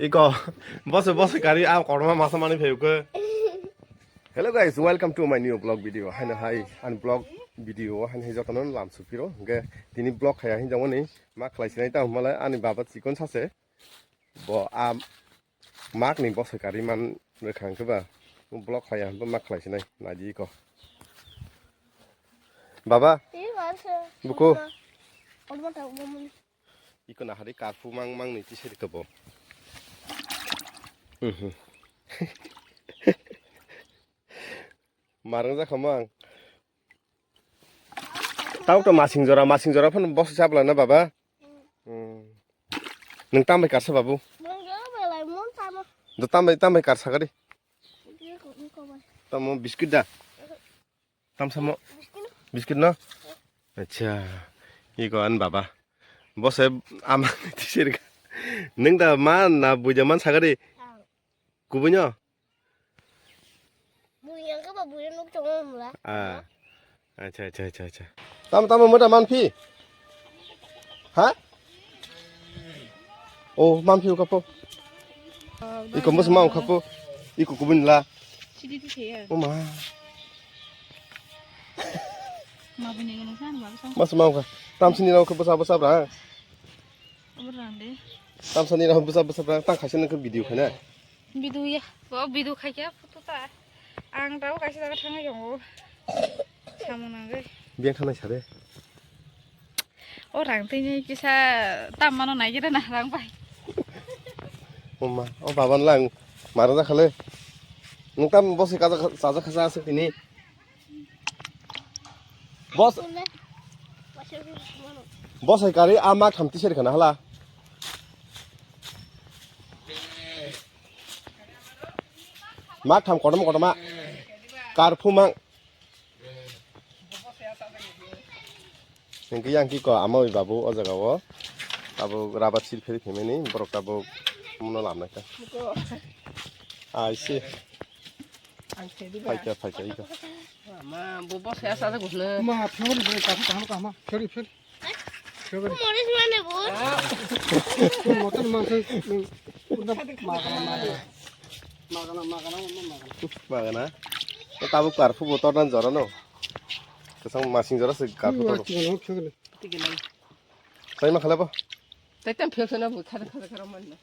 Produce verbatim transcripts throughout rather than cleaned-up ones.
Iko, bose, bose kari, a korma masa mani phai uke. Hello guys, welcome to my new vlog video. Haino hai, ani vlog video, haino hai jotono lam supiro. Hingke tini vlog khaya hin jongoni, ma khlai sinai ta humale, ani baba chikon sase. Bo a mak ni bose kari man rekhang ke ba. Vlog khaya hin bo ma khlai sinai, naidi iko. Baba, buku. Iko nahari karphu mang mang ni tisir ke bo. Mhm. Marang jakha mang. Tamo to masing jora, masing jora phano boso chabla na baba. Hmm. Nung tambai karsa babu. Do tambai, tambai karsa gari. Tamo biscuit da. Tamsamo. Biscuit no? Acha. Iko an baba. Bose ama tisir. Nung da ma na buja man sagari. Kubunya. Buya ka ba buya nuk chong mula. Ah. Acha, acha, acha, acha. Tamo, tamo, mota manphi. Ha? Oh, manphi ukapo. Iko mus mau kapo. Iko kubun la. Sidi tu saya. Oh ma. Ma punya yang sana bagus. Mas mau ka. Tam sini rau ke besar besar bra. Abar rande. Tam sini rau besar besar bra. Tang kaisa nang ke video khana. Video ya. Bo video khai kya photo ta. Ang tao kaisa jaga thangwi tongo. Samung nangwi. Biyang thangnai sade. O rang tini kisa tam mano nai kira na rang bai. Oma, o baban lang maro jakhale. Nung tam bosi kaja kaja kaja asuk tini. Bos. Bos hai kari ama khamti seri khana hala. Mak tham kotorma kotorma. Karphu mang. Hingke yang kiko ama oi babu o jaga o. Abo rabat sil pheri phemeni borok abo muno lamnai ka. Ai se. Phaikya phaikya iko. Ma bo bo saya sa gusna. Ma phori bre ka ka ka ma phori phori. Moris mane bo. Motor ma se. Magana magana. Magana magana magana. Magana. Tabuk karphu bo tornan jora no. Kesang masing jora se karphu tor. Sai ma khala bo. Tai tam phek sana bo khara khara khara man na.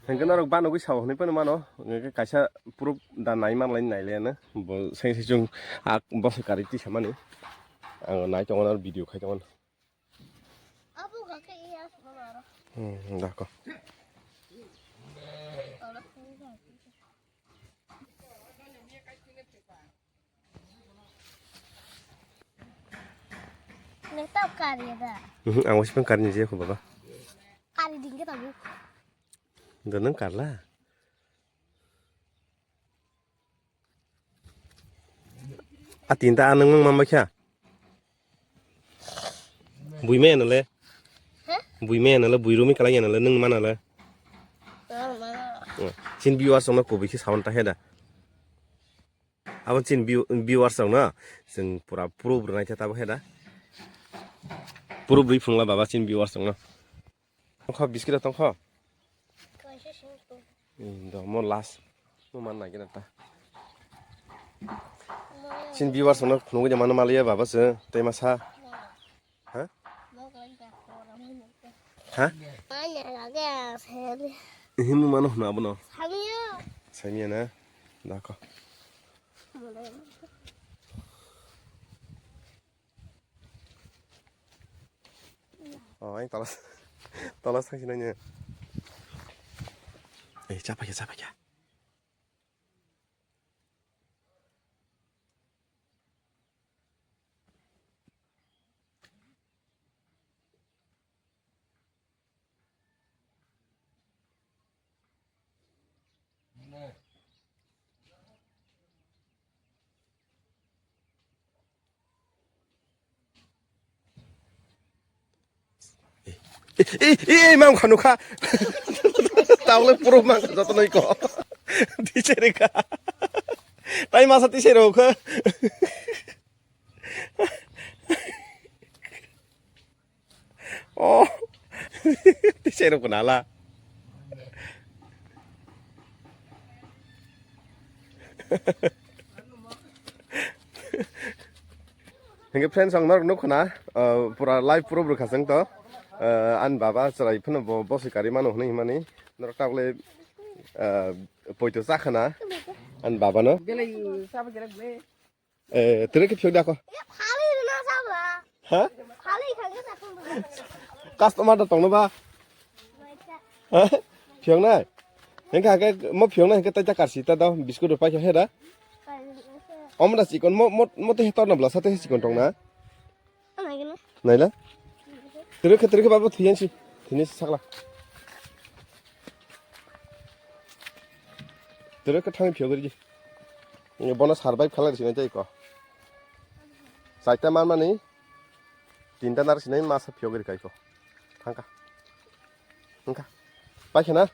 Hingke norok banogwi sao hinui phano mano, hingke kaisa proof da nai manlai nailaiano, bo seng seng chung ak bosai kari tisa mani, ang nai tongo, video khai tongo. Hmm, dako. Neta kari da. Mhm, ang wasi pang kari ni je ko baba. Kari dingke tabu. Donang karla. A tinta anang mang mamba kya. Bui me nale. He? Bui me nale, bui rumi kala nale, nung mana le. Oh, mana. Sin biwa song na kobi ki sawan ta heda. Abo chini view-, viewers rok no chwng pura proof rwnai khe tabuk he da. Proof rwi phunukla baba chini viewers rok no. Tongkho biscuit rok tongkho. Kaisa sing tong. Hmm, do mo last. Mo man nai gana ta. Mo. Chini viewers rok no phunugwi mano maliya baba se tei masa. Mo. Ha? Ha? Ihi mu mano hwna abono. Samia na? Dako. Oh, ang tolas, tolas thang sinai ne. Eh, chapa kya, chapa kya. Eh, eh, eh, eh, mang kha nukha. Taule puro mang kha joto noi ko. Tiseri kha. Tai masa tiseri kha. Oh. Tiseri kha nala. Hingke friends, ang norok nukho na, uh, pura live pura bwrwi khasang to. Uh, ani baba chwrai phano bo boswi kari mano hwnwi himani. Norok tabole, uh, poito chakhana ani baba no. Belai sabo gerak ble. Eh, tere ke phiyok dako. Ha? Customer da tongno ba? Ha? Phiyok nai? Hingke hake mo phiyok nai hingke tai ta karsi ta do biscuit rok paikha he da? Omo da chikon mo, mo, mo te he torna bwla sa te he chikon tongna? Naila? Tere ke, tere ke babo thiyan si. Thini si sakla. Tere ke thang phiyok ri. Bono survive khalai sini tai ko. Saita man mani. Tinta nar sini masa phiyok ri kai ko. Thangka. Thangka. Paikha na?